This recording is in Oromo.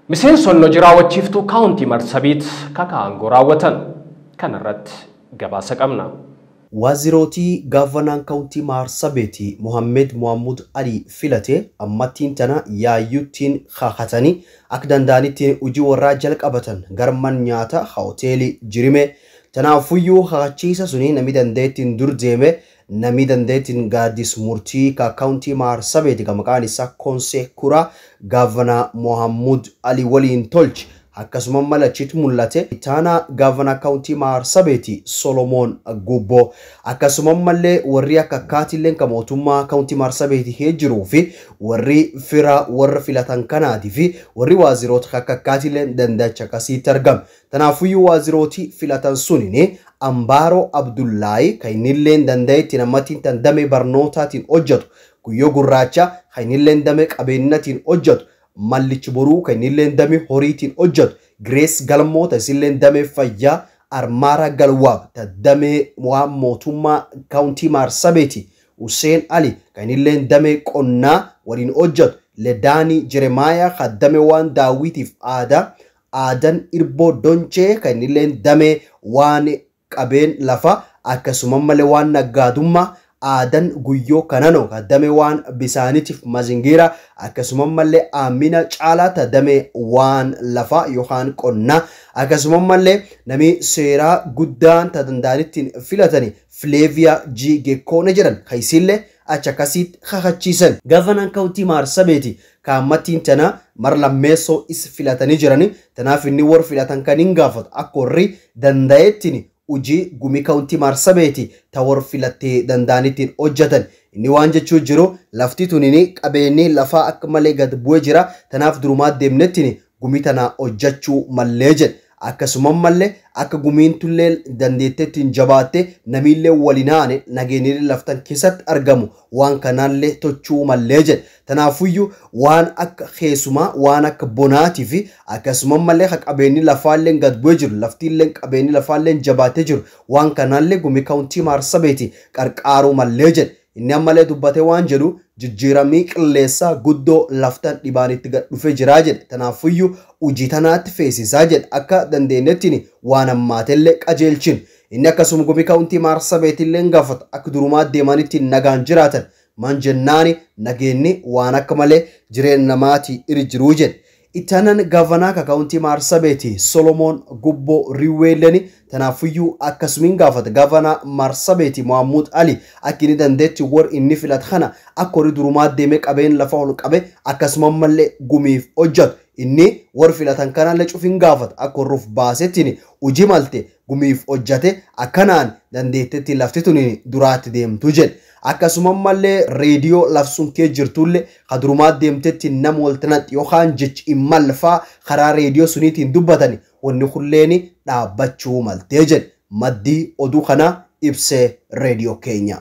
Miseensonni hojii raawwachiiftuu kaawuntii Marsabiit kakaa aangoo raawwatan. Kanarratti gabaasa qabna. Waazirootii gaavanaan kaawuntii Maarsabeeti Mohammed Mohammud Ali filate ammattiin tana yaayyuttiin kakatanii akka danda'anittiin hojii warraa jalqabatan garman nyaata hoteelii jirime. Tanaafuyyuu kakachiisa suni namni dandeettiin dur deeme namni dandeettiin gaaddis murtii ka kaawuntii Maarsabeeti ka maqaan isaa Konsee Kuraa gaavanaa Mohammud Ali waliin tolche. Akkasuma malachitti mul'ate itaanaa gaavanaa kaawuntii Maarsabeeti Solomoon Gubboo. Akkasuma mallee warri akka akkaatiillee kan mootummaa kaawuntii Maarsabeeti hee jiruu fi warri fira warra filatan kanaatii fi warri waaziroota akka akkaatiillee dandacha akkasiitti argama. Tanaafuyyuu waazirootii filatan sunini Ambaaroo Abdullaayi kan innillee danda'etti namatti tan damee barnootaatiin hojjetu. Guyyoo Gurraacha kan innillee damee qabeenyatiin hojjetu. Mallichi Boruu kan innillee damee horiitiin hojjetu. Girees Galmoota isillee damee fayyaa. Armaara Galwaab ta damee waan mootummaa kaawuntii Maarsabeeti. Hussein Ali kan innillee damee qonnaa waliin hojjetu. Ledaanii Jeremaayaa kan damee waan daawwitiif aadaa. Aadan Irboo Donchee kan innillee damee waan qabeen lafa akkasuma malee waan naggaadummaa. Aadan Guyyoo Kananoo kan damee waan bisaaniitiif mazingiira akkasuma mallee Amina Caalaa ta damee waan lafaa yookaan qonnaa akkasuma mallee namni seeraa guddaan ta danda'anittiin filatani Fleeviyaa G. Gekkoone jedhan kayisiillee achi akkasitti kakachiisan. Gaavanaan kaawuntii Maarsabeeti kaammattiin tana mar lammeessoo is filatanii jirani. Tanaaf inni warra filatan kan hin gaafatu akka warri danda'ettiin hojii gumii kaawuntii Maarsabeeti ta warra filattee danda'anittiin hojjetan. Inni waan jechuu jiru lafti tunini qabeenyi lafaa akka malee gad bu'ee jira. Tanaaf durumaa deemnettiin gumii tana hojjechuu mallee jedhe. Akkasuma mallee akka gumiin tullee dandeetteettiin jabaatte namiillee walinaane nageenyi laftan keessatti argamu waan kanaallee tochuu mallee jedhe. Tanaafuyyuu waan akka keessumaa waan akka bonaatii fi akkasuma mallee qabeenyi lafaallee gad bu'ee jiru laftiillee qabeenyi lafaallee jabaatee jiru waan kanaallee gumii kaawuntii Maarsabeeti qarqaaruu mallee jedhe. Inni ammallee dubbatee waan jedhu jijjiiramii qilleensaa guddoo laftan dhibaanitti gad dhufee jiraa jedhe. Tanaafuyyuu hojii tanaatti feesisaa jedhe akka dandeenyettiin waan ammaatellee qajeelchin. Inni akkasuma gumii kaawuntii Maarsabeetillee gaafata akka durumaa deemanitti nagaan jiraatan. Maan jennaani nageenyi waan akka malee jireenya namaatii iri jiruu jedhe. Ittaanan gaavanaa kaawuntii Maarsabeeti Solomoon Gubboo Riweeleni tanaafuyyuu akkasumiin gaafata gaavanaa Maarsabeeti Mohammud Ali akka inni dandeetti warri inni filatu kana akka horii durumaa deemee qabeen lafa ol qabe akkasuma mallee gumiif hojjetu. Inni warri filatan kanallee cufin gaafata akka horruuf baasettiin hojii malte gumiif hojjate akkanaan dandeettetti lafti tuni duraatti deemtu jedhe. Akkasuma mallee reediyoo lafsun kee jirtullee ka durumaa deemtetti nama waltanatti yookaan jechi hin malfaa karaa reediyoo suniitiin dubbatani wanni kulleen dhaabbachuu maltee jedhe. Maddii oduu kana ibsee reediyoo keenya.